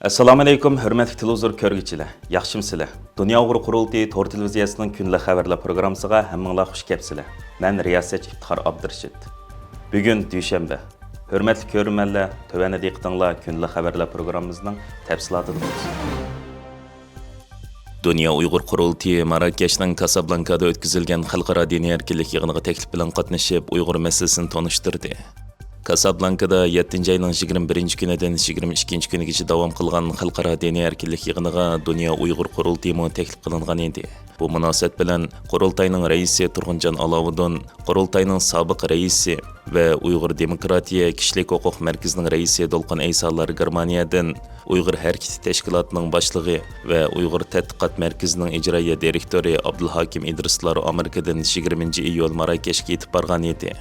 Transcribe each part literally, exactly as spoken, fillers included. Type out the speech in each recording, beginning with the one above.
ئەسسالامۇئەلەيكۇم، ھۆرمەتلىك تېلېۋىزور كۆرگۈچىلەر، ياخشىمۇسىلەر؟ دۇنيا ئۇيغۇر قۇرۇلتىيى تور تېلېۋىزىيەسىنىڭ كۈندىلىك خەۋەرلەر پروگراممىسىغا ھەممىڭلار خۇش كەپسىلەر. مەن رىياسەتچى ئىپتىخار ئابدۇرېشىت. بۈگۈن دۈشەنبە. ھۆرمەتلىك كۆرۈرمەنلەر، تۆۋەندە دىققىتىڭلار كۈندىلىك خەۋەرلەر پروگراممىمىزنىڭ تەپسىلاتىدا بولسۇن. دۇنيا ئۇيغۇر قۇرۇلتىيى ماراكەشنىڭ كاسابلانكادا ئۆتكۈزۈلگەن خەلقئارا دىنىي ئەركىنلىك يىغىنىغا تەكلىپ بىلەن قاتنىشىپ، ئۇيغۇر مەسىلىسىنى تونۇشتۇردى. كاسابلانكىدا يەتتىنچى ئاينىڭ يىگىرمە بىرىنچى كۈنىدىن يىگىرمە ئىككىنچى كۈنىگىچە داۋام قىلغان خەلقئارا دىنىي ئەركىنلىك يىغىنىغا دۇنيا ئۇيغۇر قۇرۇلتىيىمۇ تەكلىپ قىلىنغان ئىدى. بۇ مۇناسىۋەت بىلەن قۇرۇلتاينىڭ رەئىسى تۇرغۇنجان ئالاۋۇدۇن، قۇرۇلتاينىڭ سابىق رەئىسى ۋە ئۇيغۇر دېموكراتىيە كىشىلىك ھوقۇق مەركىزىنىڭ رەئىسى دولقۇن ئەيسالار گېرمانىيەدىن، ئۇيغۇر ھەرىكىتى تەشكىلاتىنىڭ باشلىقى ۋە ئۇيغۇر تەتقىقات مەركىزىنىڭ ئىجرائىيە دىرېكتورى ئابدۇلھاكىم ئىدرىسلار ئامېرىكىدىن يىگىرمىنچى ئىيۇل ماراكەشكە يېتىپ بارغان ئىدى.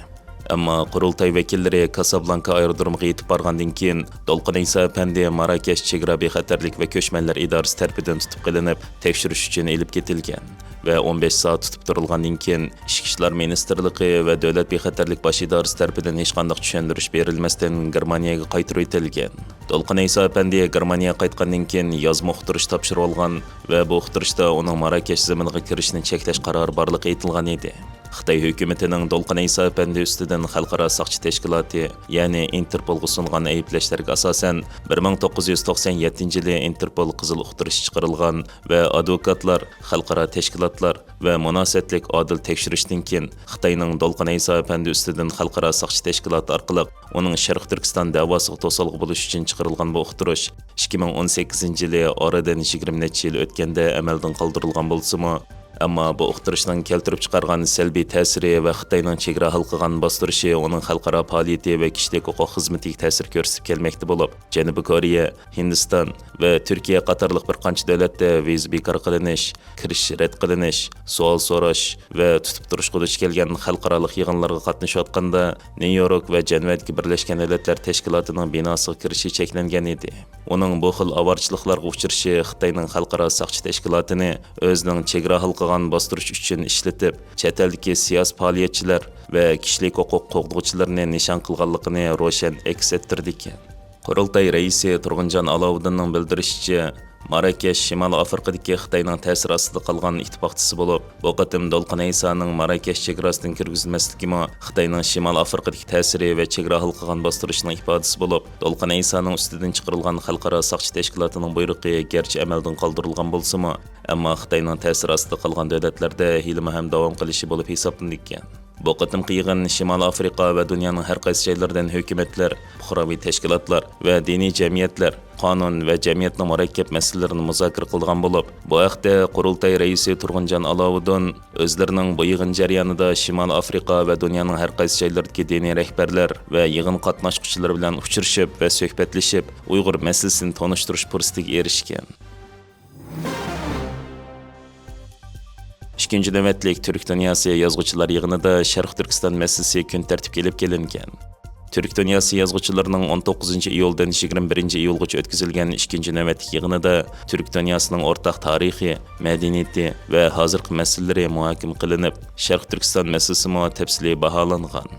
ئەمما قۇرۇلتاي ۋەكىللىرى كاسابلانكا ئايرودرومىغا يېتىپ بارغاندىن كېيىن، دولقۇن ئەيسا ئەپەندى ماراكەش چېگرا بىخەتەرلىك ۋە كۆچمەنلەر ئىدارىسى تەرىپىدىن تۇتۇپ قېلىنىپ، تەكشۈرۈش ئۈچۈن ئېلىپ كېتىلگەن ۋە ئون بەش سائەت تۇتۇپ تۇرۇلغاندىن كېيىن، ئىچكى ئىشلار مىنىستىرلىقى ۋە دۆلەت بىخەتەرلىك باش ئىدارىسى تەرىپىدىن ھېچقانداق چۈشەندۈرۈش بېرىلمەستىن گېرمانىيەگە قايتۇرۇۋېتىلگەن. دولقۇن ئەيسا ئەپەندى گېرمانىيەگە قايتقاندىن كېيىن يازما ئۇقتۇرۇش تاپشۇرۇۋالغان ۋە بۇ ئۇقتۇرۇشتا ئۇنىڭ ماراكەش زېمىنىغا كىرىشنى چەكلەش قارارى بارلىقى ئېيتىلغان ئىدى. خىتاي ھۆكۈمىتىنىڭ دولقۇن ئەيسا ئەپەندى ئۈستىدىن خەلقئارا ساقچى تەشكىلاتى، يەنى ئىنتېرپولغا سۇنغان ئەيىبلەشلەرگە ئاساسەن، بىر مىڭ توققۇز يۈز توقسان يەتتىنچى يىلى ئىنتېرپول قىزىل ئۇقتۇرۇشى چىقىرىلغان ۋە ئادۋوكاتلار، خەلقئارا تەشكىلاتلار ۋە مۇناسىۋەتلىك ئادىل تەكشۈرۈشتىن كېيىن، خىتاينىڭ دولقۇن ئەيسا ئەپەندى ئۈستىدىن خەلقئارا ساقچى تەشكىلاتى ئارقىلىق ئۇنىڭ شەرقىي تۈركىستان دەۋاسىغا توسالغۇ بولۇش ئۈچۈن چىقىرىلغان بۇ ئۇقتۇرۇش، ئىككى مىڭ ئون سەككىزىنچى يىلى ئارىدىن يىگىرمە نەچچە يىل ئۆتكەندە ئەمەلدىن قالدۇرۇلغان بولسىمۇ، ئەمما بۇ ئۇقتۇرۇشنىڭ كەلتۈرۈپ چىقارغان سەلبىي تەسىرى ۋە خىتاينىڭ چېگرا ھالقىغان باستۇرۇشى ئۇنىڭ خەلقئارا پائالىيىتى ۋە كىشىلىك ھوقۇق خىزمىتىگە تەسىر كۆرسىتىپ كەلمەكتە بولۇپ، جەنۇبىي كورېيە، ھىندىستان ۋە تۈركىيە قاتارلىق بىر قانچە دۆلەتتە ۋىزا بىكار قىلىنىش، كىرىش رەت قىلىنىش، سوئال سوراش ۋە تۇتۇپ تۇرۇشقا دۇچ كەلگەن خەلقئارالىق يىغىنلارغا قاتنىشىۋاتقاندا، نيۇ يورك ۋە جەنۋەدىكى بىرلەشكەن دۆلەتلەر تەشكىلاتىنىڭ بىناسىغا كىرىشى چەكلەنگەن ئىدى. ئۇنىڭ بۇ خىل ئاۋارىچىلىقلارغا ئۇچرىشى خىتاينىڭ خەلقئارا ساقچى تەشكىلاتىنى ئۆزىنىڭ چېگرا ھالقىغان باستۇرۇش ئۈچۈن ئىشلىتىپ، چەت ئەلدىكى سىياسىي پائالىيەتچىلەر ۋە كىشىلىك ھوقۇق قوغدىغۇچىلىرىنى نىشان قىلغانلىقىنى روشەن ئەكس ئەتتۈرىدىكەن. قۇرۇلتاي رەئىسى تۇرغۇنجان ئالاۋۇدىننىڭ بىلدۈرۈشىچە، ماراكەش شىمالىي ئافرىقىدىكى خىتاينىڭ تەسىرى ئاستىدا قالغان ئىتتىپاقچىسى بولۇپ، بۇ قېتىم دولقۇن ئەيسانىڭ ماراكەش چېگراسىدىن كىرگۈزمەسلىكىمۇ خىتاينىڭ شىمالىي ئافرىقىدىكى تەسىرى ۋە چېگرا ھالقىغان باستۇرۇشىنىڭ ئىپادىسى بولۇپ، دولقۇن ئەيسانىڭ ئۈستىدىن چىقىرىلغان خەلقئارا ساقچى تەشكىلاتىنىڭ بۇيرۇقى گەرچە ئەمەلدىن قالدۇرۇلغان بولسىمۇ، ئەمما خىتاينىڭ تەسىرى ئاستىدا قالغان دۆلەتلەردە ھېلىمۇ ھەم داۋام قىلىشى بولۇپ ھېسابلىنىدىكەن. بۇ قېتىمقى يىغىن شىمالىي ئافرىقا ۋە دۇنيانىڭ ھەر قايسى جايلىرىدىن ھۆكۈمەتلەر، پۇقراۋى تەشكىلاتلار ۋە دىنىي جەمئىيەتلەر، قانۇن ۋە جەمئىيەتنىڭ مۇرەككەپ مەسىلىلىرىنى مۇزاكىرە قىلىدىغان بولۇپ، بۇ ھەقتە قۇرۇلتاي رەئىسى تۇرغۇنجان ئالاۋۇدۇن ئۆزلىرىنىڭ بۇ يىغىن جەريانىدا شىمالىي ئافرىقا ۋە دۇنيانىڭ ھەر قايسى جايلىرىدىكى دىنىي رەھبەرلەر ۋە يىغىن قاتناشقۇچىلىرى بىلەن ئۇچرىشىپ ۋە سۆھبەتلىشىپ، ئۇيغۇر مەسىلىسىنى تونۇشتۇرۇش پۇرسىتىگە ئېرىشكەن. ئىككىنچى نۆۋەتلىك تۈرك دۇنياسى يازغۇچىلار يىغىنىدا شەرقىي تۈركىستان مەسىلىسى كۈن تەرتىپكە ئېلىپ كېلىنگەن. تۈرك دۇنياسى يازغۇچىلىرىنىڭ ئون توققۇزىنچى ئىيۇلدىن يىگىرمە بىرىنچى ئىيۇلغىچە ئۆتكۈزۈلگەن ئىككىنچى نۆۋەتلىك يىغىنىدا تۈرك دۇنياسىنىڭ ئورتاق تارىخى، مەدەنىيىتى ۋە ھازىرقى مەسىلىلىرى مۇھاكىمە قىلىنىپ، شەرقىي تۈركىستان مەسىلىسىمۇ تەپسىلىي باھالانغان.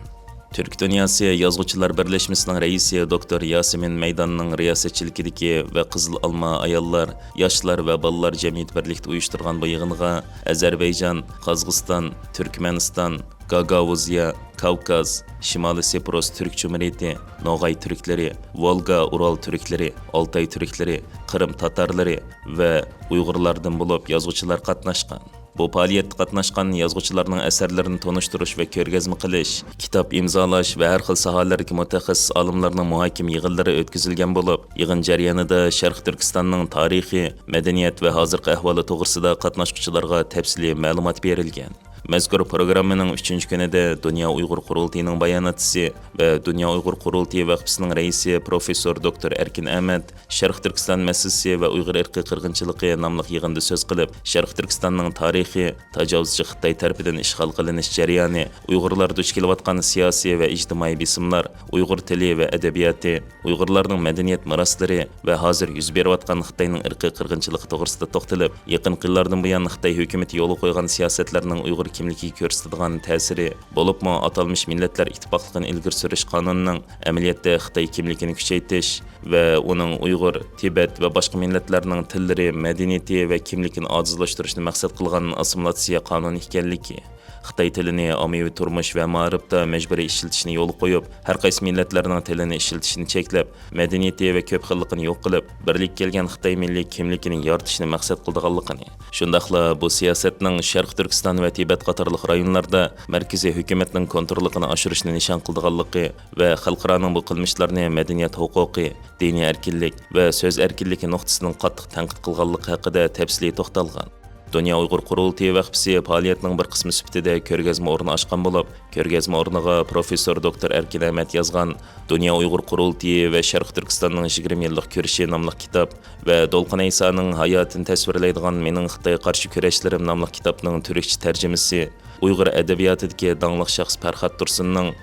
تۈرك دۇنياسى يازغۇچىلار بىرلەشمىسىنىڭ رەئىسى دوكتور ياسىمىن مەيداننىڭ رىياسەتچىلىكىدىكى ۋە قىزىل ئالما ئاياللار، ياشلار ۋە بالىلار جەمئىيىتى بىرلىكتە ئۇيۇشتۇرغان بۇ يىغىنغا ئەزەربەيجان، قازاقىستان، تۈركمەنىستان، گاگاۋۇزىيە، كاۋكاز، شىمالىي سېپروس تۈرك جۇمھۇرىيىتى، نوغاي تۈركلىرى، ۋولگا ئۇرال تۈركلىرى، ئالتاي تۈركلىرى، قىرىم تاتارلىرى ۋە ئۇيغۇرلاردىن بولۇپ يازغۇچىلار قاتناشقان. بۇ پائالىيەتتە قاتناشقان يازغۇچىلارنىڭ ئەسەرلىرىنى تونۇشتۇرۇش ۋە كۆرگەزمە قىلىش، كىتاب ئىمزالاش ۋە ھەر خىل ساھەلەردىكى مۇتەخەسسىس ئالىملارنىڭ مۇھاكىمە يىغىنلىرى ئۆتكۈزۈلگەن بولۇپ، يىغىن جەريانىدا شەرقىي تۈركىستاننىڭ تارىخى، مەدەنىيەت ۋە ھازىرقى ئەھۋالى توغرىسىدا قاتناشقۇچىلارغا تەپسىلىي مەلۇمات بېرىلگەن. مەزكۇر پروگراممىنىڭ ئۈچىنچى كۈنىدە دۇنيا ئۇيغۇر قۇرۇلتىيىنىڭ باياناتچىسى ۋە دۇنيا ئۇيغۇر قۇرۇلتىيى ۋەقپىسىنىڭ رەئىسى پروفېسسور دوكتور ئەركىن ئەمەت شەرقىي تۈركىستان مەسىلىسى ۋە ئۇيغۇر ئىرقىي قىرغىنچىلىقى ناملىق يىغىندا سۆز قىلىپ، شەرقىي تۈركىستاننىڭ تارىخى، تاجاۋۇزچى خىتاي تەرىپىدىن ئىشغال قىلىنىش جەريانى، ئۇيغۇرلار دۇچ كېلىۋاتقان سىياسىي ۋە ئىجتىمائىي بېسىملار، ئۇيغۇر تىلى ۋە ئەدەبىياتى، ئۇيغۇرلارنىڭ مەدەنىيەت مىراسلىرى ۋە ھازىر يۈز بېرىۋاتقان خىتاينىڭ ئىرقىي قىرغىنچىلىقى توغرىسىدا توختىلىپ، يېقىنقى يىللاردىن بۇيان خىتاي ھۆكۈمىتى يولغا قويغان سىياسەتلەرنىڭ ئۇيغۇر كىملىكىگە كۆرسىتىدىغان تەسىرى، بولۇپمۇ ئاتالمىش مىللەتلەر ئىتتىپاقلىقىنى ئىلگىرى سۈرۈش قانۇنىنىڭ ئەمەلىيەتتە خىتاي كىملىكىنى كۈچەيتىش ۋە ئۇنىڭ ئۇيغۇر، تىبەت ۋە باشقا مىللەتلەرنىڭ تىللىرى، مەدەنىيىتى ۋە كىملىكىنى ئاجىزلاشتۇرۇشنى مەقسەت قىلغان ئاسسىمىلياتسىيە قانۇنى ئىكەنلىكى، خىتاي تىلىنى ئاممىۋى تۇرمۇش ۋە مائارىپتا مەجبۇرىي ئىشلىتىشنى يولغا قويۇپ، ھەر قايسى مىللەتلەرنىڭ تىلىنى ئىشلىتىشنى چەكلەپ، مەدەنىيىتى ۋە كۆپ خىللىقىنى يوق قىلىپ، بىرلىككە كەلگەن خىتاي مىللىي كىملىكىنى يارىتىشنى مەقسەت قىلىدىغانلىقىنى، شۇنداقلا بۇ سىياسەتنىڭ شەرقىي تۈركىستان ۋە تىبەت قاتارلىق رايونلاردا مەركىزىي ھۆكۈمەتنىڭ كونتروللۇقىنى ئاشۇرۇشنى نىشان قىلىدىغانلىقى ۋە خەلقئارانىڭ بۇ قىلمىشلارنى مەدەنىيەت ھوقۇقى، دىنىي ئەركىنلىك ۋە سۆز ئەركىنلىكى نۇقتىسىدىن قاتتىق تەنقىد قىلغانلىقى ھەققىدە تەپسىلىي توختالغان. دۇنيا ئۇيغۇر قۇرۇلتىيى ۋەقپىسى پائالىيەتنىڭ بىر قىسمى سۈپىتىدە كۆرگەزمە ئورنى ئاچقان بولۇپ، كۆرگەزمە ئورنىغا پروفېسسور دوكتور ئەركىن ئەمەت يازغان دۇنيا ئۇيغۇر قۇرۇلتىيى ۋە شەرقىي تۈركىستاننىڭ يىگىرمە يىللىق كۈرىشى ناملىق كىتاب ۋە دولقۇن ئەيسانىڭ ھاياتىنى تەسۋىرلەيدىغان مېنىڭ خىتايغا قارشى كۈرەشلىرىم ناملىق كىتابنىڭ تۈركچە تەرجىمىسى، ئۇيغۇر ئەدەبىياتىدىكى داڭلىق شەخس پەرھات تۇرسۇننىڭ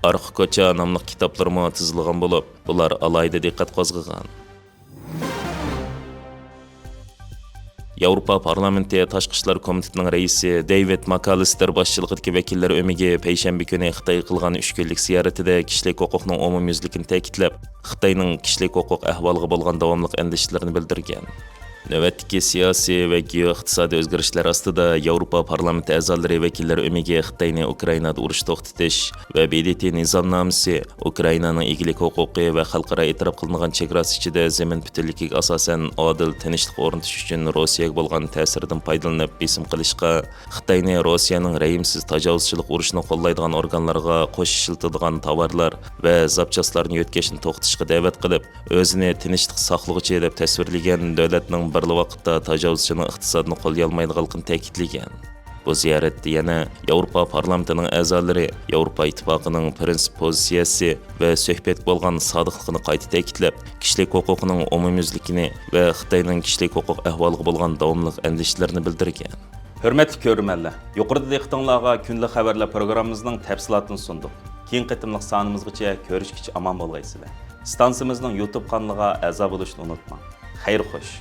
ئارقا كوچا ناملىق كىتابلىرىمۇ تىزىلغان بولۇپ، بۇلار ئالاھىدە دىققەت قوزغىغان. ياۋروپا پارلامېنتى تاشقى ئىشلار كومىتېتىنىڭ رەئىسى دېيۋىد ماكالىستېر باشچىلىقىدىكى ۋەكىللەر ئۆمىكى پەيشەنبە كۈنى خىتايغا قىلغان ئۈچ كۈنلۈك زىيارىتىدە كىشىلىك ھوقۇقنىڭ ئومۇميۈزلۈكىنى تەكىتلەپ، خىتاينىڭ كىشىلىك ھوقۇق ئەھۋالىغا بولغان داۋاملىق ئەندىشىلىرىنى بىلدۈرگەن. نۆۋەتتىكى سىياسىي ۋە گېئوئىقتىسادىي ئۆزگىرىشلەر ئاستىدا ياۋروپا پارلامېنتى ئەزالىرى ۋەكىللەر ئۆمىكى خىتاينى ئۇكرائىنادا ئۇرۇش توختىتىش ۋە ب د ت نىزامنامىسى، ئۇكرائىنانىڭ ئىگىلىك ھوقۇقى ۋە خەلقئارا ئېتىراپ قىلىنغان چېگراسى ئىچىدە زېمىن پۈتۈنلۈكىگە ئاساسەن ئادىل تىنچلىق ئورنىتىش ئۈچۈن روسىيەگە بولغان تەسىرىدىن پايدىلىنىپ بېسىم قىلىشقا، خىتاينى روسىيەنىڭ رەھىمسىز تاجاۋۇزچىلىق ئۇرۇشىنى قوللايدىغان ئورگانلارغا قوش ئىشلىتىدىغان تاۋارلار ۋە زاپچاسلارنى يۆتكەشنى توختىتىشقا دەۋەت قىلىپ، ئۆزىنى تىنچلىق ساقلىغۇچى دەپ تەسۋىرلىگەن دۆلەتنىڭ بىرلا ۋاقىتتا تاجاۋۇزچىنىڭ ئىقتىسادىنى قوللىيالمايدىغانلىقىنى تەكىتلىگەن. بۇ زىيارەتتە يەنە ياۋروپا پارلامېنتىنىڭ ئەزالىرى ياۋروپا ئىتتىپاقىنىڭ پىرىنسىپ پوزىتسىيەسى ۋە سۆھبەتكە بولغان سادىقلىقىنى قايتا تەكىتلەپ، كىشىلىك ھوقۇقنىڭ ئومۇميۈزلۈكىنى ۋە خىتاينىڭ كىشىلىك ھوقۇق ئەھۋالىغا بولغان داۋاملىق ئەندىشىلىرىنى بىلدۈرگەن. ھۆرمەتلىك كۆرۈرمەنلەر، يۇقىرىدا دىققىتىڭلارغا كۈندىلىك خەۋەرلەر پروگراممىمىزنىڭ تەپسىلاتىنى سۇندۇق. كېيىنكى قېتىملىق سانىمىزغىچە كۆرۈشكىچە ئامان بولغايسىلەر. ئىستانسىمىزنىڭ يۇتۇب قانىلىغا ئەزا بولۇشنى ئۇنتۇماڭ. خەير خوش.